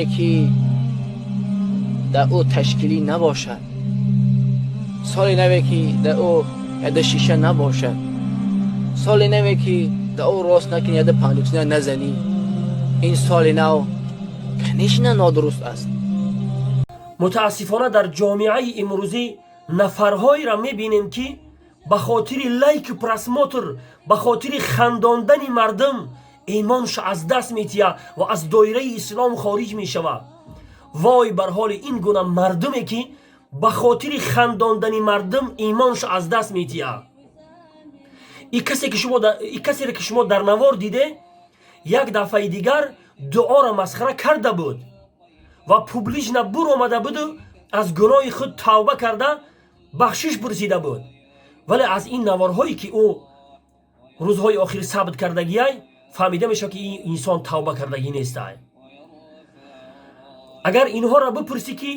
Ки дар ӯ ташкилӣ набошад, соли наве, ки дар ӯ яда шиша набошад, соли наве, ки дар ӯ рост накунӣ, яда пандуксина назанӣ, ин соли нав, конечно, нодуруст аст. Мутаассифона, дар ҷомеаи имрӯзӣ нафарҳоеро мебинем, ки ба хотири лайку просмотр, ба хотири хандондани мардум имонш аз даст метиҳад ва аз доираи ислом хориҷ мешавад. Вой бар ҳоли ин гуна мардуме, ки ба хотири хандондани мардум имонш аз даст метиҳад. И касере, ки шумо дар навор диде, як дафъаи дигар дуоро масхара карда буд ва публично буромада буду аз гуноҳи худ тавба карда, бахшиш пурсида буд. Вале аз ин наворҳое, ки ӯ рӯзҳои охир сабт кардагиай, фаҳмида мешавад, ки ин инсон тавба кардагӣ нестай. Агар инҳоро бипурсӣ, ки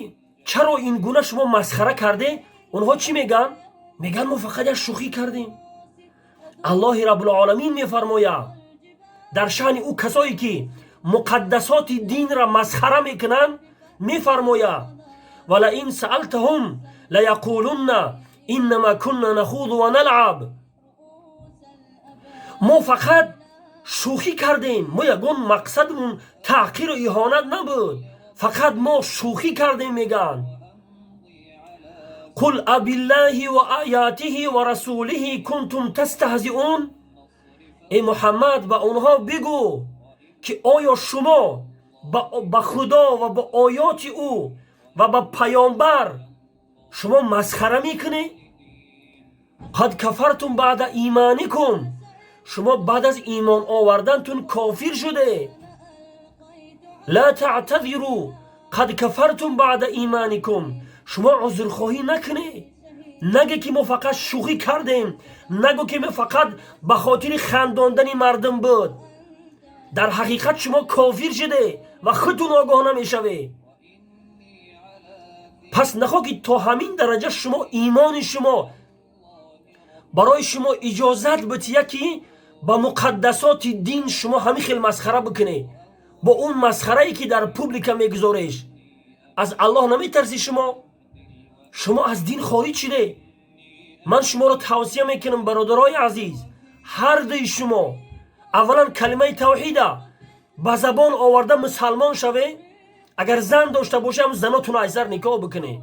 чаро ин гуна шумо масхара карде, онҳо чӣ мегӯянд? Мегӯянд: «Мо фақат як шӯхӣ кардем». Аллоҳи Раббулоламин мефармояд дар шаъни ӯ касое, ки муқаддасоти динра масхара мекунанд, мефармояд: «Валаин саалтаҳум лаяқулунна иннама кунна нахуду ва налъаб». Мо фақат шӯхӣ кардем, мо ягон мақсадмон таҳқиру иҳонат набуд, фақат мо шӯхӣ кардем, мегӯянд. «Қул абиллаҳи ва оятиҳи ва расулиҳи кунтум тастаҳзиун». Эй Муҳаммад, ба онҳо бигӯ, ки оё шумо ба Худо ва ба оёти ӯ ва ба паёмбар шумо масхара мекунед? «Қад кафартум баъда иманикум». Шумо баъд аз имон овардантун кофир шуде. «Ла таътазиру қад кафартум баъда иманикум». Шумо узрхоҳӣ накунед, нагӯ, ки мо фақат шӯхӣ кардем, нагӯ, ки мо фақат ба хотири хандондани мардум буд. Дар ҳақиқат шумо кофир шуде ва худтун огоҳ намешавед. Пас нахоҳ, ки то ҳамин дараҷа шумо имони шумо барои шумо иҷозат бития, ки ба муқаддасоти дин шумо ҳамин хел масхара бикунед. Бо он масхарае, ки дар публика мегузореш, аз Аллоҳ наметарсӣ шумо? Шумо аз дин хориҷ шуде. Ман шуморо тавсия мекунам, бародарои азиз, ҳардуи шумо аввалан калимаи тавҳида ба забон оварда мусалмон шаве. Агар зан дошта боша, ҳам занотуно аз сар никоҳ бикунед.